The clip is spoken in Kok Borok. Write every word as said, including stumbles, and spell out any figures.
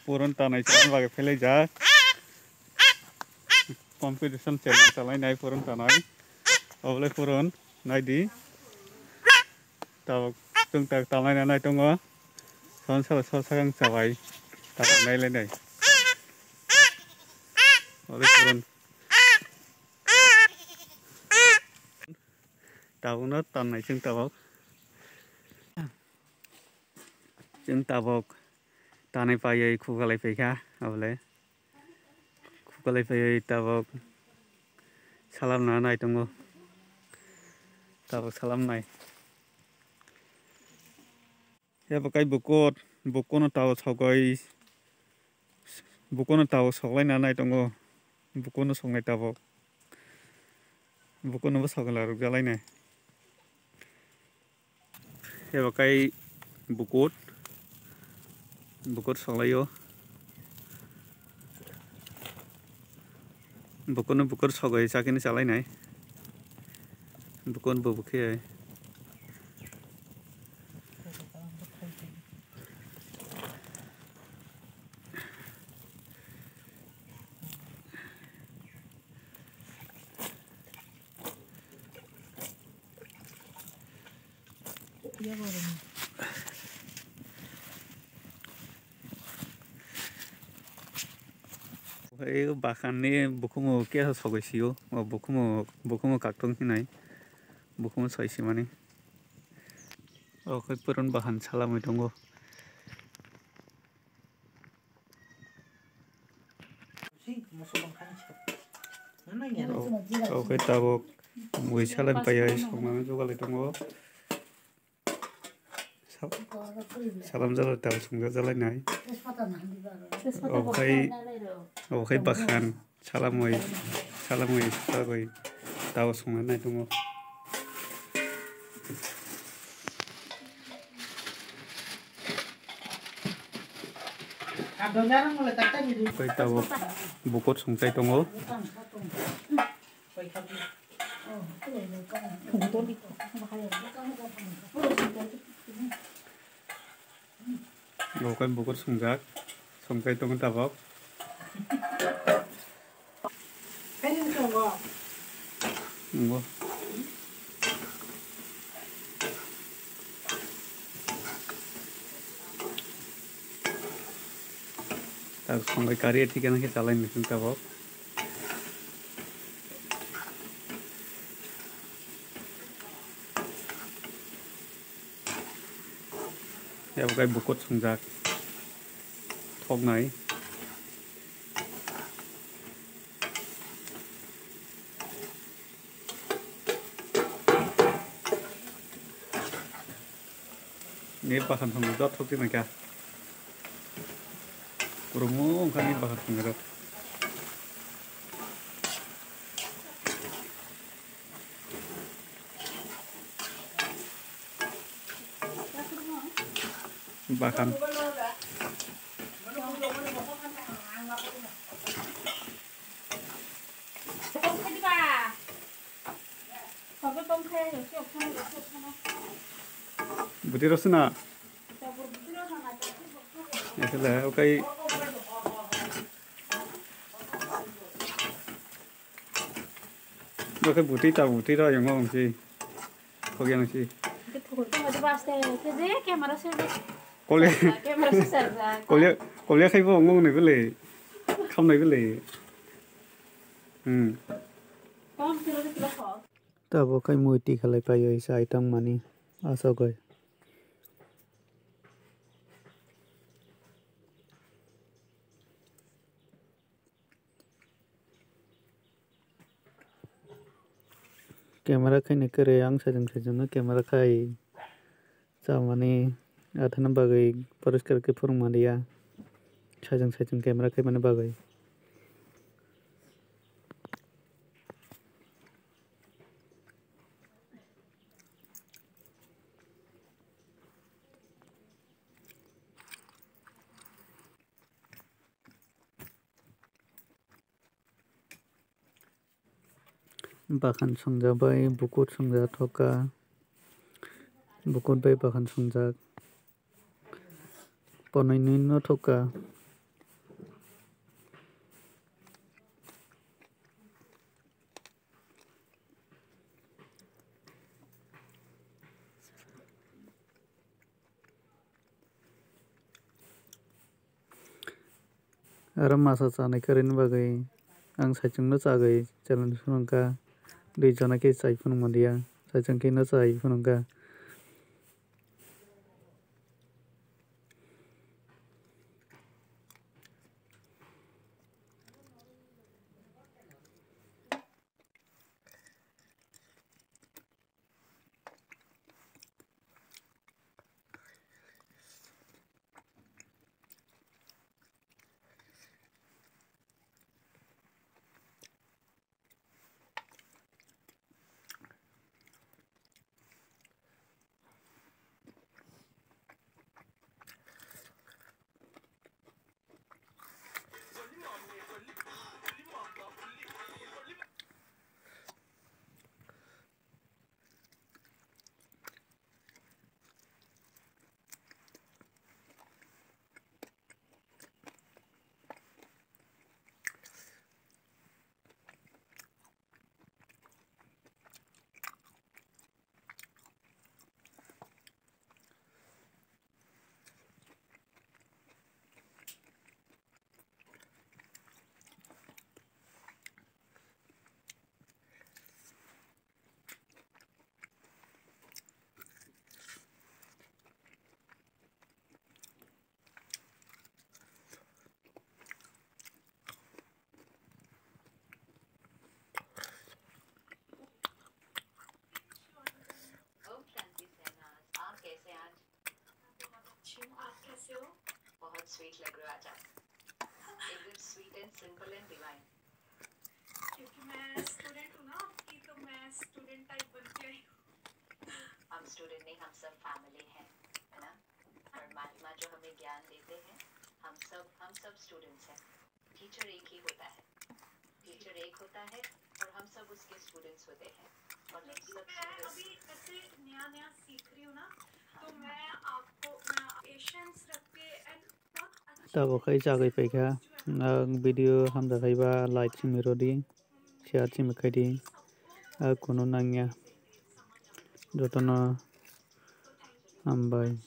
Puron tanai chwng bagwi phelaijak. Competition challenge chalainai puron tanai. Obolai puron naidi. Tabuk chwng tak tamaina nai tongo. Son sala so sakang chabai. Tabuk nai lainai. Obolai puron. Tabukno tannai chwng tabuk. Chwng tabuk tanai paiwi khugalai paikha, abole khugalai paiwi tabuk salamna nai tongo, tabuk salamnai. Ebo kai bukut, bukuno tabuk sogwi, bukuno tabuk soklaina nai tongo, bukuno soknai tabuk, bukuno bo sokla rwjalainai. Eba kai bukut, bukut soklaio. Bukutno bukut sogwi chakini chalainai. Bukut bo bukhe. Ei bakhan ni bukhumu kesa sogwi sio, o bukhumu, bukhumu kaktong hinai, bukhumu soi simani. O khe puron bahan salamwi tongo. O khe tabuk mui salai paiya, songmani jugalai tongo. Sa-, salam jalai tabuk songjajalai nai. O khai, o khai bakhan. Salamwi, salamwi, salamwi tao songna nai tongo. Tei tao bukot songchai tongo. Bo khe bukur swngjak, songchai tongo tabok. Nungo. Tak songbai kari thikana khe chalai nai tabok. Abo khe bukut swngjak thoknai. Ni bahan thangwi jot thok tini kha. Kurumo wngkha ni bahan thangwi jot. Bahan. Bwtwi rw sina. Asle, okay. Bwkhe bwtwi ta bwtwi rw yang wng si. Khogya wng si. Kole, kole, kole khai bo wng wng nai bwle. Kham nai bwle. Hmm. Tabok khai mui tikhalai paiwi chai tongmani aswk oi. Camera khaina kwrwi ang sajwk sajwk no camera khai. Chamani athana bagwi poriskar khe phwrwngma liya. Saichung saichung camera khaimani bagwi. Bahan swngjak bai bukut swngjak thok kha. Bukut bai bahan swngjak. Ponoi nwi no thok kha. Aro masa chanai kwrwini bagwi ang saichungno chagwi challenge phunukha. Dui jona khe chai phunukma diya, saichung khe no chai phunukha. Om शांति शहनाज, आप कैसे हैं आज? बहुत अच्छी हूँ, आप कैसे हो? बहुत स्वीट लग रहे हो आज आप। एकदम sweet and simple and divine. क्योंकि मैं स्टूडेंट हूँ ना आपकी, तो मैं स्टूडेंट टाइप बन के आई हूँ। हम स्टूडेंट नहीं, हम सब फैमिली हैं, है ना? परमात्मा जो हमें ज्ञान देते हैं, हम सब, हम सब स्टूडेंट्स हैं। टीचर एक ही होता है, टीचर एक होता है और हम सब उसके स्टूडेंट्स होते हैं। और हम लेकिन सब मैं स्टूडेंट्स अभी ऐसे नया नया सीख रही हूँ ना, तो मैं आपको, मैं पेशेंस रख के एंड बहुत अच्छे Tabuk khai chagwi paikha. Ang video hamjakha ba like simi rodi, share simi khaidi. Kunu nangya. Jotono hambai.